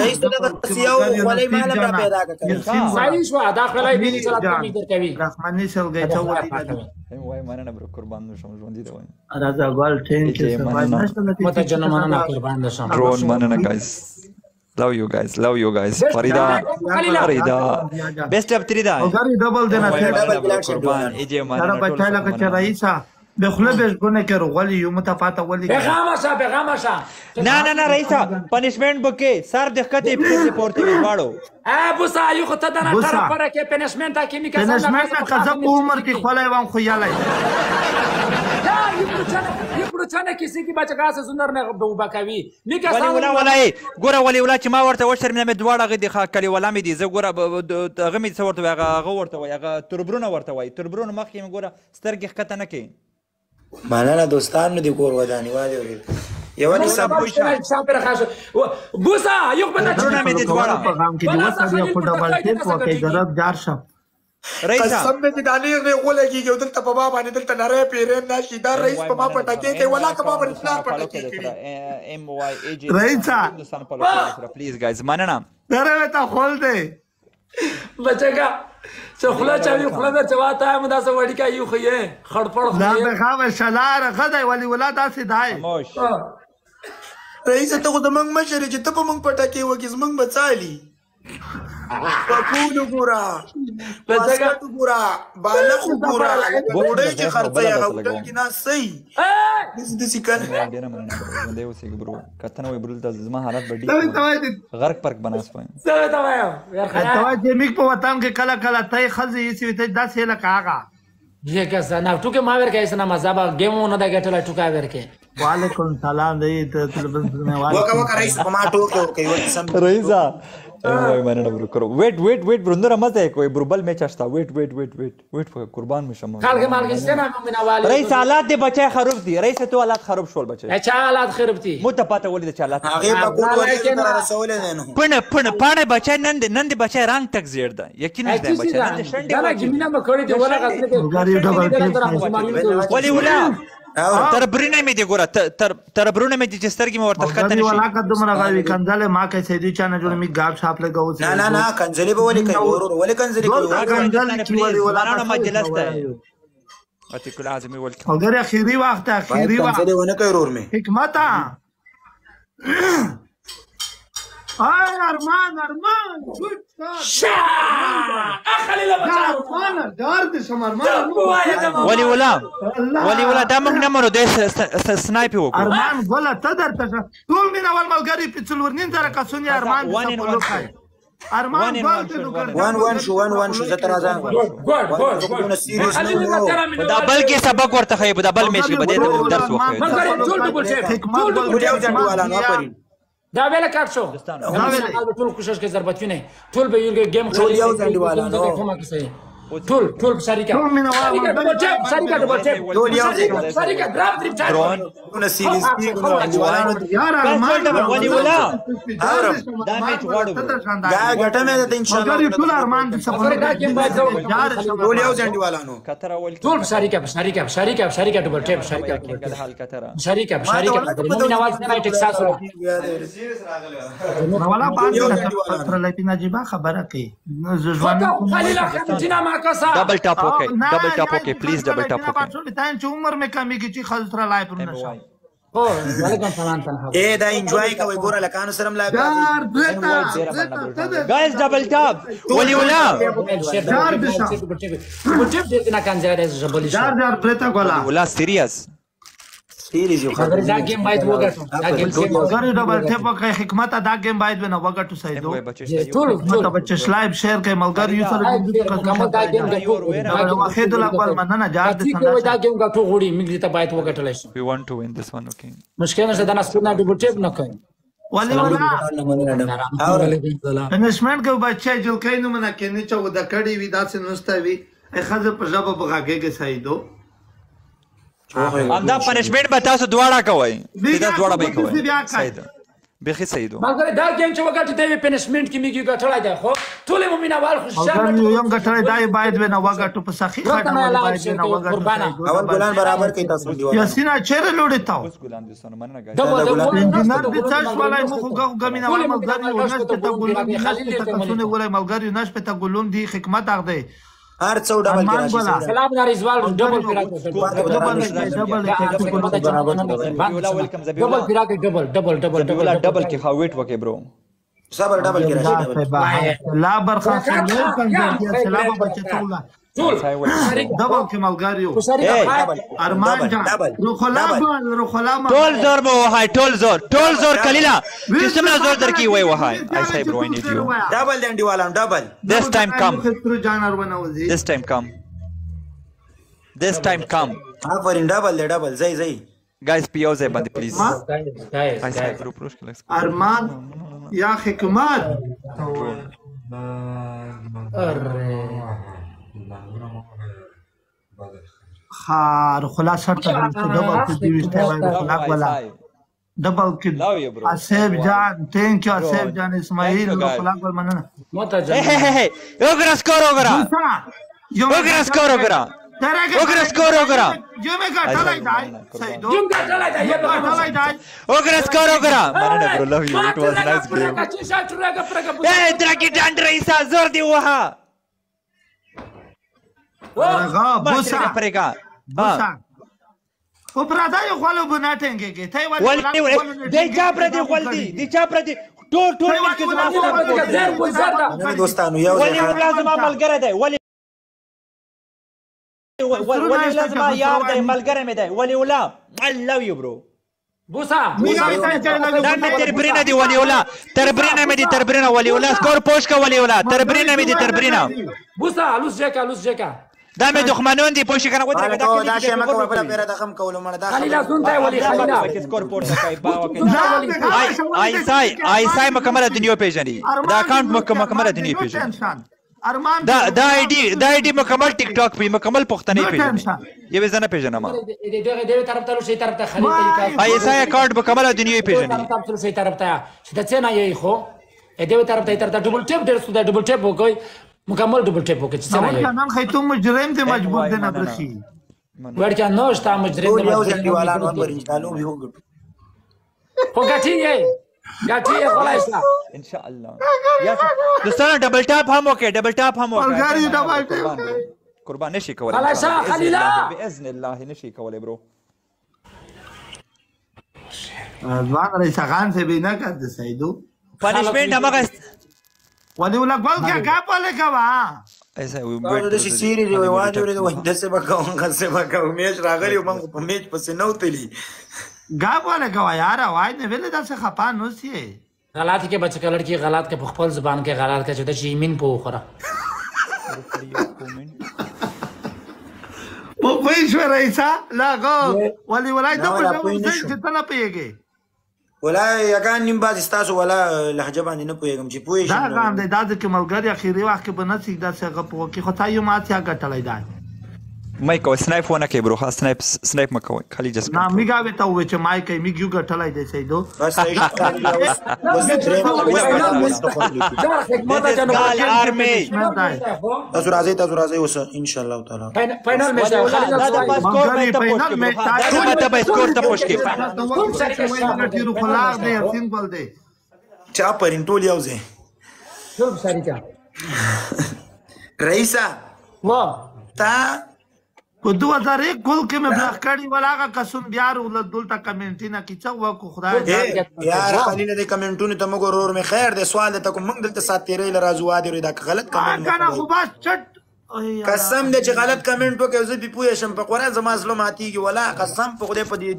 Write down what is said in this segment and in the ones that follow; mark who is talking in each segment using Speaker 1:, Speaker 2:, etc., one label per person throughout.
Speaker 1: رئیس دغه یو خولۍ مال را پیدا کړه.
Speaker 2: صحیح شو، دا خولۍ به چې راته می درکوي.
Speaker 3: رحماني سلګي ته ولې
Speaker 4: وای مننه برو، قربان شم، ژوندۍ دی وای.
Speaker 3: راځه ګل، ټینک
Speaker 2: متجن، مننه، قربان شم.
Speaker 4: ډرون مننه ګایز، love you guys، love you guys. فریدا فریدا بیسٹ اف 3 دا
Speaker 3: وګری ډبل دی نه
Speaker 4: قربان ایجه
Speaker 3: مننه. بچای لکه چې رئیسا به خله به ګونه کې رغلی یو متفاته ولي.
Speaker 2: پیغام شه، پیغام شه.
Speaker 4: نه نه نه رئیسا، پنشمنت بکې سر د خطې پښې پورته وي واړو.
Speaker 2: ا بوسا یو خو ته دنا تر پر کې پنشمنت کې می
Speaker 3: کسان پنشمنت قزا په عمر کې خلای وام خو یالای.
Speaker 2: دا یو پړچنه کسی کی بچا سے سندر نه وبکوي می
Speaker 4: کسان. ولی ولا ولا ګوره، ولی ولا چې ما ورته وشرمنه مې دواړه غي دي، کلی ولا مې دي. زه ګوره هغه مې څه ورته وای، هغه ورته وای، هغه تربرونه ورته وای، تربرونه مخکې مې ګوره سترګې ښکته نه کوي.
Speaker 1: مننه دوستانو، دی کور ودانی والي وریر یو کیسه
Speaker 2: بوسا یو په
Speaker 4: تربرونه مې دي دواړه.
Speaker 3: په غم کې دی وسه بیا په ډبل ټیپ وکي درب جار شه.
Speaker 4: رئیسا
Speaker 1: قسم دې دانې نه ولګيږي، دلته په ما باندې دلته نری پیرین ناشي، دا رئیس په ما پټکې کوي، ولا که ما باندې پلار پټکې کړي.
Speaker 4: ام وای ای جی
Speaker 3: رئیسا
Speaker 4: پلیز ګایز مننه.
Speaker 3: دره ته خول دی
Speaker 2: بچګا چې خلا چاوي خلا به چواتا ہے مدا سه وړي کا یو خو یې خړپړ
Speaker 3: خو دا به خامه شلار غدای ولی ولا داسې دای.
Speaker 1: رئیس ته خو زمونږ مشر چې ته په مونږ پټکې وکې زمونږ به څالي. پکول وګوره، واسکټ وګوره، بالښت وګوره، ډوډۍ چې خرڅوي هغه هوټل کې ناست سئ داسې داسې کنه.
Speaker 4: ډېره مننه، ژوندی اوسئ برو. که ته نه وای برو دلته زما حالت به ډېر غرق پرک به ناست وایم.
Speaker 2: څه ته وایم؟
Speaker 3: ته وایې چې موږ په وطن کې کله کله ته ښځې ایسي وي، ته داسې لکه هغه
Speaker 2: یہ کیسا نا ټوکې ما ور کیسه نه مزه با گیم نه دا ګټل ټوکا ور کې.
Speaker 3: وعلیکم سلام دی ته
Speaker 1: وکه وکه رئیس په ما ټوکې وکوي سم.
Speaker 4: رئیسا وای مننه برو کرو. ویټ ویټ ویټ برو، نور مزه کوي برو، بل میچ اشتا. ویټ ویټ ویټ ویټ ویټ، قربان مې شم.
Speaker 2: خلک مالک سینا مینه والی.
Speaker 4: رئیس حالات دی بچای خراب دي رئیس، ته حالات خراب شول بچای.
Speaker 2: چا حالات خراب دي؟
Speaker 4: مو ته پته ولې چې حالات
Speaker 1: هغه په کوټ ولې تر رسولې نه نو
Speaker 4: پنه پنه پانه بچای. نن نن دی بچای رنگ تک زیر ده، یقین نه دی بچای نن شنډې
Speaker 2: دا جمینا مکړې دی ولا غزنه
Speaker 4: ولی ولا تر برینه مې دی ګوره، تر تر برونه مې دي چې سترګې مې ورته ښکته نشي.
Speaker 3: ولا که دومره غوي کنځلې ما کوي سیدی چا نه جوړ می غاب شاپ لګاو.
Speaker 1: نه نه نه، کنځلې به ولې کوي ورور؟ ولې کنځلې کوي؟
Speaker 3: کنځلې کی ولې
Speaker 4: ولا مجلس ته عتیق العظمی ولکم.
Speaker 3: مګر اخیری وخت، اخیری وخت
Speaker 1: کنځلې ونه کوي ورور مې.
Speaker 3: حکمت آی ارمان ارمان
Speaker 2: شا اخلي لا
Speaker 3: ارمان دار دې شم ارمان.
Speaker 4: ولی ولا ولی ولا دا موږ نه مرو د سنایپ وکړو.
Speaker 3: ارمان ګله ته درته ټول مين اول ملګری په 4.5 زره کسون ارمان دې په لوکای ارمان ګل ته نو
Speaker 1: 1 1 شو، 1 1 شو، زه تر ځان
Speaker 2: ګډ ګډ ګډ.
Speaker 4: دا بل کې سبق ورته خې، دا بل میش کې بده ته درس وخی.
Speaker 2: ټول ډبل ټیپ، ټول ډبل
Speaker 1: یو ځنډ والا نو پرین
Speaker 2: دا ویل کټ شو. ټول کوشش کوي ضربتونه، ټول به یو گیم
Speaker 1: ټول یو ځنډ والا نو
Speaker 2: ټول ټول شریکه ډبل ټیپ، شریکه ډبل ټیپ،
Speaker 1: ټول یو
Speaker 2: شریکه ډراپ دریپ چا
Speaker 4: ډرون
Speaker 1: نو سیریز دی
Speaker 3: یار ارمان
Speaker 4: ولی ولا دا میچ غواړو.
Speaker 1: دا ګټه مې ده ان شاء الله.
Speaker 3: ټول ارمان دې سفر
Speaker 2: دا گیم باید
Speaker 1: ټول یو ځنډ والا نو
Speaker 4: کتر اول
Speaker 2: ټول شریکه شریکه شریکه شریکه ډبل ټیپ شریکه شریکه شریکه مومن اول نه ټکساس
Speaker 3: ولا باندې تر لپی نجيبه خبره کوي ځوان.
Speaker 2: خلیل خمجینا ما کسا
Speaker 4: ډبل ټاپ وکي، ډبل ټاپ وکي پلیز، ډبل ټاپ وکي.
Speaker 3: ټایم چې عمر مې کمیږي چې خلک تر لای پر نشه.
Speaker 2: او وعلیکم سلام تنها.
Speaker 1: اے دا انجوای کوي ګوره لکانو سره لا
Speaker 3: یار
Speaker 4: ګایز ډبل ټاپ ولی ولا
Speaker 3: جار دشا
Speaker 2: ډبل ټیپ دې نه کان زیاده جبلی
Speaker 3: جار جار پرتا ګولا
Speaker 4: ولا سیریس
Speaker 1: سیریز یو
Speaker 2: خبر. دا گیم باید وګټو، دا گیم
Speaker 3: مګر ډبل ټیپ وکړي حکمت، دا گیم باید ونه وګټو سیدو.
Speaker 2: ټول
Speaker 3: ټول بچ لایو شیر کوي ملګر یو سره.
Speaker 2: مکمل دا گیم ګټو.
Speaker 3: واحد الاول مننه جار دې.
Speaker 2: دا گیم ګټو غوړي موږ ته باید وګټل شي.
Speaker 4: We want to win this one, okay.
Speaker 2: مشکل نشته، دا نه ډبل ټیپ نه کوي.
Speaker 3: ولی ولا پنشمنت کو بچی جلکې نو منه کې نه چا د کړي وي داسې نوسته وي خزه په ژبه بغاګېږي سیدو.
Speaker 4: همدا پنشمنت به تاسو دواړه کوئ، دا دواړه به کوئ سید. بیخي صحیح دو.
Speaker 2: ملګری دا game چې وګټي دی punishment کې میږي ګټلی دی، خو ټول مینوال خوشحال.
Speaker 3: یو ګټلی دی باید ونه وګټو په سخي خټه باید ونه وګټو.
Speaker 1: اول ګلان برابر کوي تاسو دیوال.
Speaker 3: یاسینا چیرې لوړې تاو؟
Speaker 4: اوس ګلان دوستانو مننه guys.
Speaker 3: انجینر دې څه شولای مخ غو مینوال ملګری ونش ته ګلون دي، کسونه ګولای ملګری نش ته ګلون دي، حکمت اغ دی
Speaker 1: هر څو double کې راشي.
Speaker 2: سلام نارزوال double کې راځي، double کې راځي، double double double
Speaker 4: double double کې خو wait وکې bro،
Speaker 1: صبر double کې راشي.
Speaker 3: لا برخه څلور پنځه سلام بچتوله double کې ملګریو ارمان جان روخلا روخلا.
Speaker 4: ټول زور مو وهای، ټول زور، ټول زور کلیلا چې څومره زور درکې وای وهای. I say bro I need you.
Speaker 1: Double انډیوالان double.
Speaker 4: This time come, this time come, this time come.
Speaker 1: آفرین double دی double. زی زی
Speaker 4: guys په یو ځای باندې please.
Speaker 2: Guys
Speaker 4: I say bro پروش کې
Speaker 3: ارمان یا حکمت. خار خلاص شرط double کې دی وشته وای خلاق ولا double کې. اسیب جان thank you اسیب جان اسماعیل خلاق ول مننه.
Speaker 4: هه وګره score وګره، وګره score وګره، وګره score وګره.
Speaker 3: جو مې ګټلای دی سیدو،
Speaker 2: جو ګټلای دی،
Speaker 3: ګټلای دی.
Speaker 4: وګره score وګره مننه bro، love you، it was nice game. اے درګی ډنډ رئیسا زور دی وها.
Speaker 3: رغا بوسا
Speaker 4: پرېګا
Speaker 3: بوسا او پردای خلو بنا ټنګېږي ته.
Speaker 4: ولې دی چا پر دی خپل دی دی چا پر دی ټول ټول ملک زما
Speaker 1: دوستانو یو
Speaker 4: ولې ولا زما ملګری دی، ولې ولې ولا زما یار دی، ملګری مې دی ولې ولا. I love you bro.
Speaker 2: بوسا
Speaker 4: دا مې تربرینه دی ولې ولا، تربرینه مې دی تربرینه ولې ولا. score پوش کا ولې ولا، تربرینه مې دی تربرینه.
Speaker 2: بوسا الوس جکا، الوس جکا.
Speaker 4: دا مې دښمنان دي پوه شي کنه. ودرېږه
Speaker 1: دا دا شی مکه بل پیره د خم کولو مړه. دا
Speaker 2: خلیل ازون ته ولي خلیل
Speaker 4: کې score پورته کوي با وکړي. آی آی سای مکمله دنیا پیژني، دا account مکمله دنیا پیژني.
Speaker 3: ارمان
Speaker 4: دا دا ID، دا ID مکمل ټیک ټاک پی مکمل پښتنې پیژني، یوې زنه پیژنم.
Speaker 2: دغه دغه طرف ته شي طرف ته خلیل ته
Speaker 4: آی سای account مکمله دنیا پیژني.
Speaker 2: طرف ته شي طرف ته چې د څه نه یې خو دغه طرف ته طرف ته double tap ډېر سودا double tap وکړي، مکمل double tap وکړي چې څه نه یې.
Speaker 3: نن خیتو مجرم دی مجبور دی نه برخي
Speaker 2: ورکه نو شته مجرم
Speaker 1: دی مجبور دی. والان ور ان شاء الله به وګټو
Speaker 2: خو ګټي یې ګټي یې خلای شه
Speaker 4: ان شاء الله. دوستانو double tap هم وکړئ، double tap هم وکړئ.
Speaker 3: ملګری double tap
Speaker 4: قربان نشي کولای.
Speaker 2: خلاص خلیلا
Speaker 4: باذن الله نشي کولای bro.
Speaker 3: ځوان رئیس خان سے به نه کړ سیدو
Speaker 4: punishment همغه
Speaker 3: ولې ولا ګل کې غاپ ولې کوا
Speaker 4: ایسا
Speaker 1: تاسو د سیری دی وای وانه ورې وای د څه بکاو غسه بکاو میچ راغلی مونږ په میچ پسې نو تلی
Speaker 3: غاپ ولې کوا یار. وای نه ویل دا څه خپا نو سی
Speaker 2: غلط کې بچ کلړ کې غلط کې په خپل زبان کې غلط کې چې د شي مين په وخره
Speaker 3: په پوه شو رئیسا لا غو ولې ولای ته په چې ته نه پیږي
Speaker 1: ولا یګان نیم باز تاسو ولا لهجه باندې نه پوهېږم چې پوه شم.
Speaker 3: دا غام دی دا ځکه ملګری اخیری وخت کې به نه سي داسې هغه په کې خو تا یو مات یا ګټلی دی.
Speaker 4: مې کوه snipe ونه کوي bro، snipe snipe مې کوه خالي just
Speaker 3: نه میګا به ته وې چې مای کوي میګ یو ګټلی دی سیدو.
Speaker 1: بس صحیح اوس درې
Speaker 4: ګال army.
Speaker 1: تاسو راځئ، تاسو راځئ اوس ان شاء الله تعالی
Speaker 2: final match.
Speaker 4: دا د پاس score به ته پوښ کې دا ته به score ته پوښ کې.
Speaker 3: خلاق دی یاسین ګل دی
Speaker 1: چا پرین ټول یو ځای
Speaker 2: ټول شریکه.
Speaker 1: رئیسا
Speaker 2: وا
Speaker 1: تا
Speaker 3: په 2001 کول کې مې بلاک کړی ول هغه کسون بیا ورغله دلته کمنټونه کې څه وکړو خدای
Speaker 1: یار خلیل دې کمنټونو ته موږ ورور مې خیر دی. سوال ته کوم موږ دلته سات تیرې لراځو وادي دا غلط کمنټ
Speaker 3: کنه خو بس چټ
Speaker 1: قسم دې چې غلط کمنټ وکړ زه به پوه شم په قرآن زما زړه ماتیږي ولا قسم په خدای په دې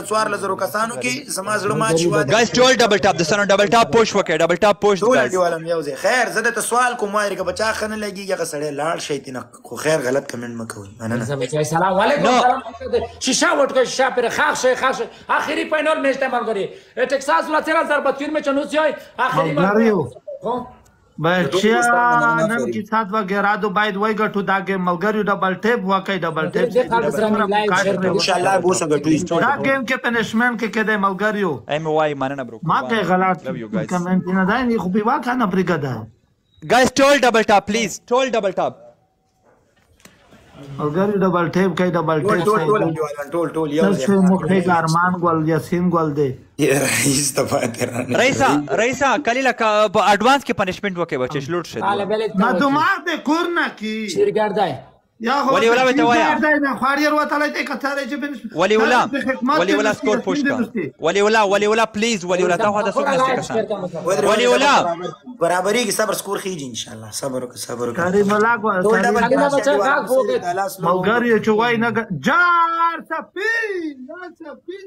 Speaker 1: 14 زرو کسانو کې زما زړه مات شو.
Speaker 4: guys ټول double tap دوستانو double tap push وکړئ، double tap push.
Speaker 1: ټول دیوالم یو ځای خیر. زه د سوال کوم وایي که بچا خنه لګیږي هغه سړی لاړ شي تنه خو خیر غلط کمنټ مکوئ. مننه.
Speaker 2: سلام علیکم. شیشه وټکه شیشه پر خاخ شي خاخ شي. اخیری final match ته ملګری ټکساس ولا 13 ضربه تیر مې چنوس یې اخیری
Speaker 3: ملګری. بچیا نن کې 7 وغیرہ دو باید وای ګټو دا گیم ملګریو ډبل ټیپ وکړئ، ډبل ټیپ
Speaker 1: ان شاء الله بوسه ګټو.
Speaker 3: دا گیم کې پنشمنت کې کده ملګریو.
Speaker 4: ایم وای مننه برو،
Speaker 3: ما ته غلط کمنټ نه دی، خو په واکه نه پرېږده.
Speaker 4: Guys ټول ډبل ټاپ پلیز، ټول ډبل ټاپ
Speaker 3: ملګری، ډبل ټیپ کوي، ډبل ټیپ.
Speaker 1: ټول ټول ټول ټول یو
Speaker 3: ځای مخې. ارمان ګل، یاسین ګل دی.
Speaker 1: رئیس ته پاتې
Speaker 4: رانه. رئیسا رئیسا کلیله په اډوانس کې پنشمنت وکي بچې لوټ شه.
Speaker 3: ما دماغ دې کور نه کی
Speaker 2: شیرګردای.
Speaker 3: یا
Speaker 4: خو ولی ولا ته وایا
Speaker 3: نه خواریер وتلای ته کتارې چې
Speaker 4: ولی ولا ولی ولا سکور پوش کا. ولی ولا ولی ولا پلیز، ولی ولا ته خو د څوک نشته کسان. ولی ولا
Speaker 1: برابرۍ کې صبر، سکور خېږي ان شاء الله. صبر وکړه، صبر وکړه.
Speaker 3: کریم الله ملګری چې وای نه جار سپی نه سپی.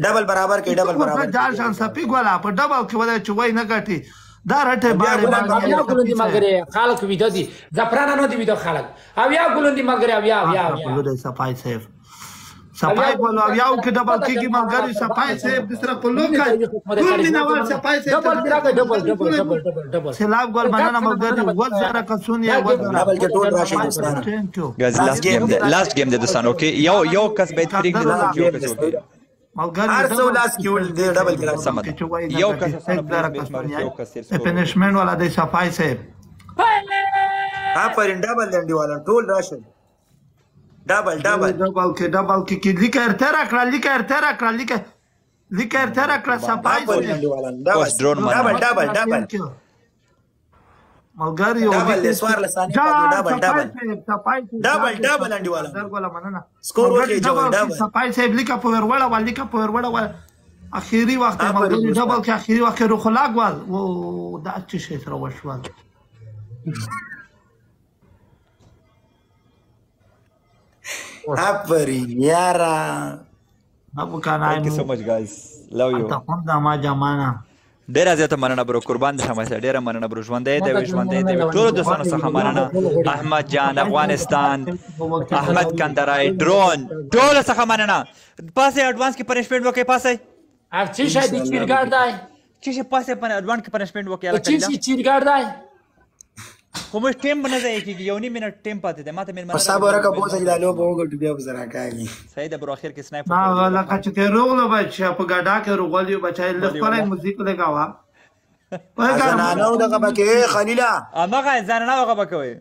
Speaker 1: ډبل برابر کې، ډبل برابر.
Speaker 3: جار شان سپی ګولا په ډبل کې ولای چې وای نه ګټي دا رټه
Speaker 2: باندې. یا ګلون دي ملګری، خلک ویده دي، زفرانه نه دي ویده خلک. او یا ګلون دي ملګری، او یا یا
Speaker 3: یا صفای صاحب، صفای بولو. او یاو کې ډبل کېږي ملګری. صفای صاحب د سره په لوکه ټول مینوال. صفای صاحب
Speaker 2: ډبل راکې، ډبل ډبل ډبل ډبل ډبل.
Speaker 3: سیلاب ګل مننه ملګری. وزره کسون یې
Speaker 1: ډبل کې ټول راشي دوستانو.
Speaker 4: ګاز لاست گیم دی، لاست گیم دی دوستانو. اوکې یو یو کس باید پرېږدي، یو کس. اوکې
Speaker 3: ملګری
Speaker 1: هر څو لاس کې ول دی، ډبل کې
Speaker 4: راځي. یو کس، یو کس
Speaker 3: پنشمنت والا دی صفای صاحب.
Speaker 1: آفرین، ډبل دی والا، ټول راشي ډبل ډبل
Speaker 3: ډبل کې، ډبل کې کې. لیکه ارته راکړه، لیکه ارته راکړه، لیکه لیکه ارته راکړه صفای
Speaker 1: صاحب. ډبل ډبل ډبل
Speaker 3: ملګری. یو
Speaker 1: ډبل دی، سوار لسانه ډبل ډبل ډبل ډبل انډیواله. سکور وکړي جو ډبل.
Speaker 3: صفای صاحب لیکه په وروړه ول، لیکه په وروړه ول. اخیری وخت ملګری، ډبل کې اخیری وخت. روح لاګ ول و دا څه شي سره وشول؟
Speaker 1: آفرین یارا.
Speaker 3: ابو کانا
Speaker 4: Thank you so much guys, love you.
Speaker 3: ته هم دا ما جمانه.
Speaker 4: ډیره زیاته مننه برو، قربان دې شم. ډیره مننه برو، ژوندې دی، ژوندې دی. ټول دوستانو څخه مننه. احمد جان افغانستان، احمد کندرای، ډرون، ټول څخه مننه. پاسه اډوانس کې پنشمنت وکي پاسه.
Speaker 2: اف چی شای دی چیرګردای
Speaker 4: چی شي پاسه په اډوانس کې پنشمنت وکي.
Speaker 2: چی شي چیرګردای؟
Speaker 4: خو موږ ټیم نه ځای کېږي، یو نیم منټ ټیم پاتې دی ماته.
Speaker 1: مېلمانه صبر وکړه بوسه چې دا لوبه وګټو بیا به سره کاږي.
Speaker 4: صحیح ده برو، اخر کې سنایپ.
Speaker 3: ما لکه چې ته روغلو بچا په ګډا کې روغلیو بچا خپله موزیک لګاوه.
Speaker 1: زنانو دغه پکې خلیله،
Speaker 4: همغه زنانو هغه به کوي،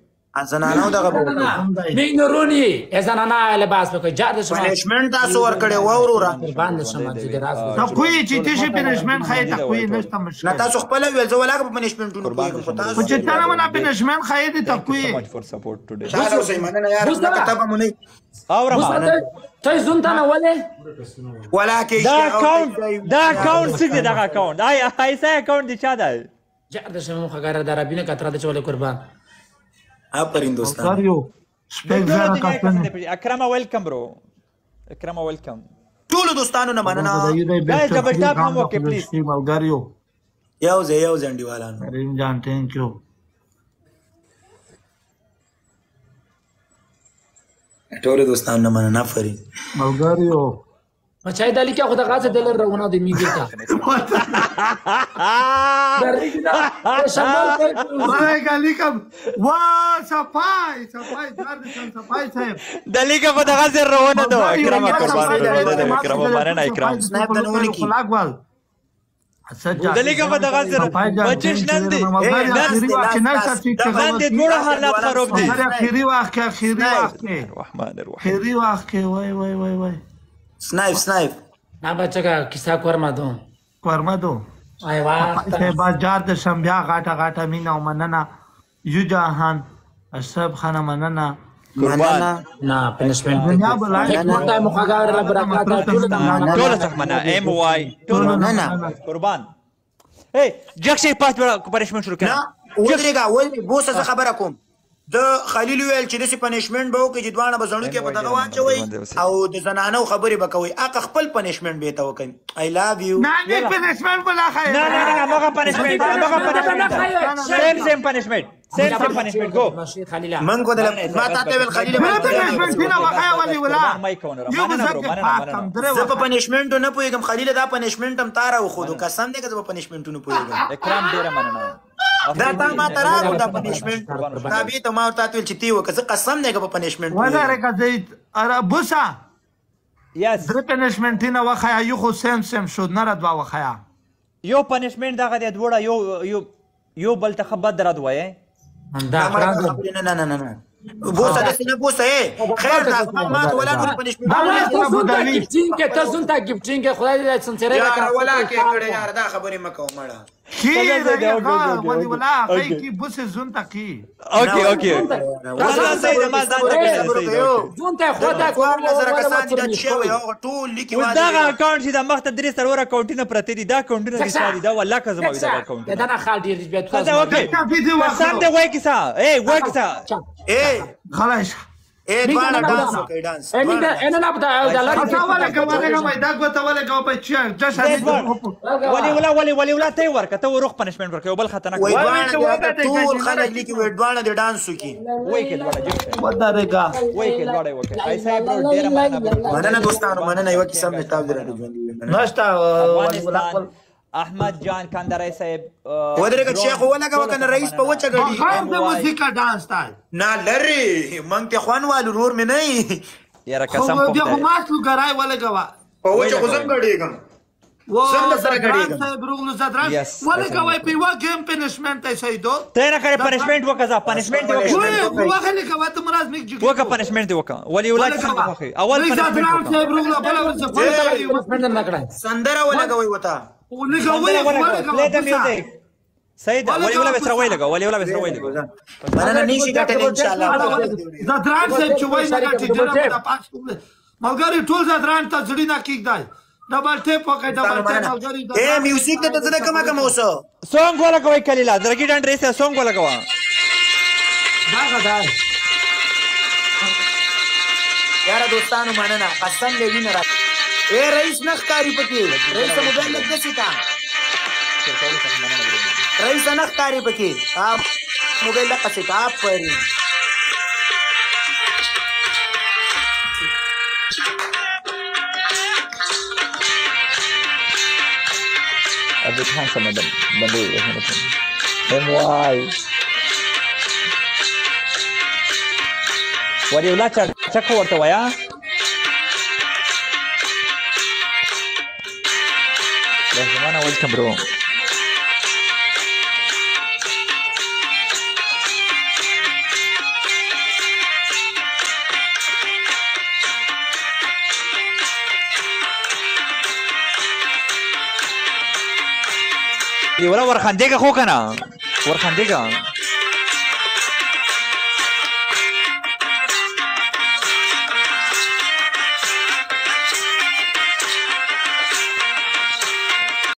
Speaker 1: زنانو دغه به وکړي.
Speaker 2: مې نورونی زنانه لباس وکړي جار د شما.
Speaker 1: پنشمنت تاسو ورکړی و وروره.
Speaker 2: قربان د شما چې راز
Speaker 3: ته کوی چې تشي پنشمنت خای ته کوی نشته مشکل.
Speaker 1: نه تاسو خپل ویل زه ولاګ په پنشمنتونو پوهیږم، خو تاسو
Speaker 3: چې ته نه پنشمنت خای دي ته کوی.
Speaker 1: شاله اوسئ، مننه یار. لکه ته به مو نه
Speaker 4: اورم
Speaker 2: ته زون ته نه ولې
Speaker 1: ولا کې.
Speaker 4: دا اکاونټ، دا اکاونټ څه دی؟ دا اکاونټ آی ایسا اکاونټ دی چا دی؟
Speaker 2: جار د شما خګره درابینه کتره د چولې قربان.
Speaker 1: آفرین دوستان.
Speaker 4: 6000 اکرم ویلکم برو، اکرم ویلکم.
Speaker 1: ټول دوستانو نه مننه.
Speaker 4: ګایز ډبل ټاپ هم وکړئ پلیز
Speaker 3: ملګریو.
Speaker 1: یو ځای یو ځای انډیوالانو.
Speaker 3: کریم جان ثانک یو.
Speaker 1: ټول دوستانو نه مننه. آفرین
Speaker 3: ملګریو.
Speaker 2: بچای د لیکه خو د غاڅه دلر رونه د میګی ته
Speaker 3: وای لیکم وا صفای صفای جار دې صفای صاحب
Speaker 4: د لیکه خو د غاڅه رونه دو. اکرام قربان د اکرام مننه. اکرام
Speaker 1: سنایپ د نونی کی
Speaker 4: د لیکه په دغه سره بچش نن دی، نن دی دوړه حالات خراب دي.
Speaker 3: اخیری وخت کې، اخیری وخت کې،
Speaker 4: الرحمن الرحیم،
Speaker 3: اخیری وخت کې. وای وای وای وای.
Speaker 1: سنایپ سنایپ
Speaker 2: نه بچا کیسه کورما دو،
Speaker 3: کورما دو.
Speaker 2: ای واه
Speaker 3: بازار د شمبیا غاټه غاټه مینا او مننه. یو جهان اشرف خان مننه.
Speaker 4: قربان
Speaker 2: نه پنشمنت
Speaker 3: دنیا بلای
Speaker 2: حکمت مخګار رب برکات
Speaker 4: ټول ټول څخه مننه. ایم وای ټول
Speaker 1: مننه
Speaker 4: قربان. هی جک شي پات پنشمنت شروع کړه.
Speaker 1: نه ودرېږه ولې بوسه، زه خبره کوم. د خلیل ویل چې داسې پنشمنت به وکړي چې دواړه به زړو کې په دغه واچوي او د زنانو خبرې به کوي. هغه خپل پنشمنت به ته وکړي. آی لاو یو.
Speaker 3: نه نه پنشمنت بلا خیر.
Speaker 4: نه نه نه مغه پنشمنت، مغه پنشمنت، سیم سیم پنشمنت، سیم سیم پنشمنت. ګو
Speaker 1: من کو د ما ته ویل خلیل
Speaker 3: پنشمنت نه وخیا ولي ولا
Speaker 4: یو
Speaker 1: زه په پنشمنت نه پوهیږم خلیل. دا پنشمنت هم تاره وخودو، قسم دې که زه په پنشمنتونو پوهیږم.
Speaker 4: اکرام ډیره مننه.
Speaker 1: دا تا ما ته راغو دا پنشمنټ تا به ته ما ورته ویل چې تی وکړه، زه قسم نه کوم په پنشمنټ
Speaker 3: وزاره زید بوسا
Speaker 4: یس
Speaker 3: درې پنشمنټ نه وخیا، یو خو سیم سیم شو نه را دوا وخیا.
Speaker 4: یو پنشمنټ دغه دی دوړه یو یو یو بل ته خبر درد وای.
Speaker 2: دا
Speaker 1: نه نه نه نه نه بوسه داسې نه بوسه. خیر دا ما ته ولا نور پنشمنټ
Speaker 2: ته زون ته ګیفټینګ کې خدای دې سنسره
Speaker 1: راکړه ولا کې کړه یار، دا خبرې مکو مړه
Speaker 3: کی ولي ولا خی کی بوسه زون ته کی.
Speaker 4: اوکي اوکي ولا سید ما ځان ته
Speaker 2: زون ته خدا
Speaker 1: 14,000 کسان دي چې یو ټول لیکي.
Speaker 4: اوس دا اکاونټ چې د مخ ته درې سرور اکاونټونه پرته دي، دا اکاونټونه دي شادي دا والله که زما دا اکاونټ
Speaker 2: دا نه خال ډیر بیا
Speaker 4: ته اوکي قسم دې وای کیسه ای وای کیسه
Speaker 1: ای
Speaker 3: خلاص
Speaker 1: ای دواړه ډانس وکړئ ډانس.
Speaker 2: انا نه بدا دا لاري
Speaker 3: ته ولا کومه ما دا غوته ولا کوم په چیر جشن
Speaker 4: ولي ولا ولي ولي ولا ته ورکه ته روخ پنشمنټ ورکه بل خطرناک
Speaker 1: وای. دواړه ټول خلک لیکي وای دواړه د ډانس وکي
Speaker 4: وای کې دواړه جوړ
Speaker 3: ودارېګا
Speaker 4: وای کې دواړه وکي. ایسا برو ډیر مننه
Speaker 1: مننه دوستانو مننه. یو قسم نشتا درته ژوند
Speaker 3: نشتا.
Speaker 4: احمد جان کندرای صاحب
Speaker 1: ودرېږه چې خو ولګوه کنه رئیس په وچه ګډي.
Speaker 3: خیر د موسیقا ډانس تای
Speaker 1: نه لري مونږ ته خوان والو رور مې نه
Speaker 4: یاره قسم
Speaker 3: خو بیا خو ما شو ګرای ولګوه
Speaker 1: په وچه خو زم ګډېږم زم د سره ګډېږم.
Speaker 3: صاحب روغلو زدران ولګوه په یو گیم پنشمنت ای سیدو
Speaker 4: ته نه کړې پنشمنت وکړه پنشمنت وکړه
Speaker 3: وخه لګوه ته مراز میک جګ
Speaker 4: وکړه پنشمنت وکړه ولی ولا څنګه خوخي اول پنشمنت
Speaker 3: وکړه صاحب روغلو بل ورځ
Speaker 2: پنشمنت نه کړه
Speaker 1: سندره ولګوي وتا
Speaker 4: ولګوي سید ولی ولا بسره وای لګا ولی ولا بسره وای لګا.
Speaker 1: مننه نشي ګټل ان شاء الله.
Speaker 3: زدران صاحب چې وای نه ګټي ډېر دا پاک ملګری ټول زدران ته زړی نه کیږدای ډبل ټیپ وکړ ډبل ټیپ ملګری.
Speaker 1: اے میوزیک ته څه کما کما اوسه
Speaker 4: سونګ ولا کوي کلیلا درګی ډنډ ریسه سونګ ولا کوي
Speaker 3: دا غدا
Speaker 1: یاره دوستانو مننه قسم دې وینه را. اے رئیس نه ښکاری پکې رئیس موبایل لږ دسې کا رئیس نه ښکاری پکې موبایل لږ څه کا پرې
Speaker 4: ابو خان سم بندې ام واي ولي ولا چک ورته وایا زمانه. ویلکم برو ولا ورخندېږه خو کنه ورخندېږه.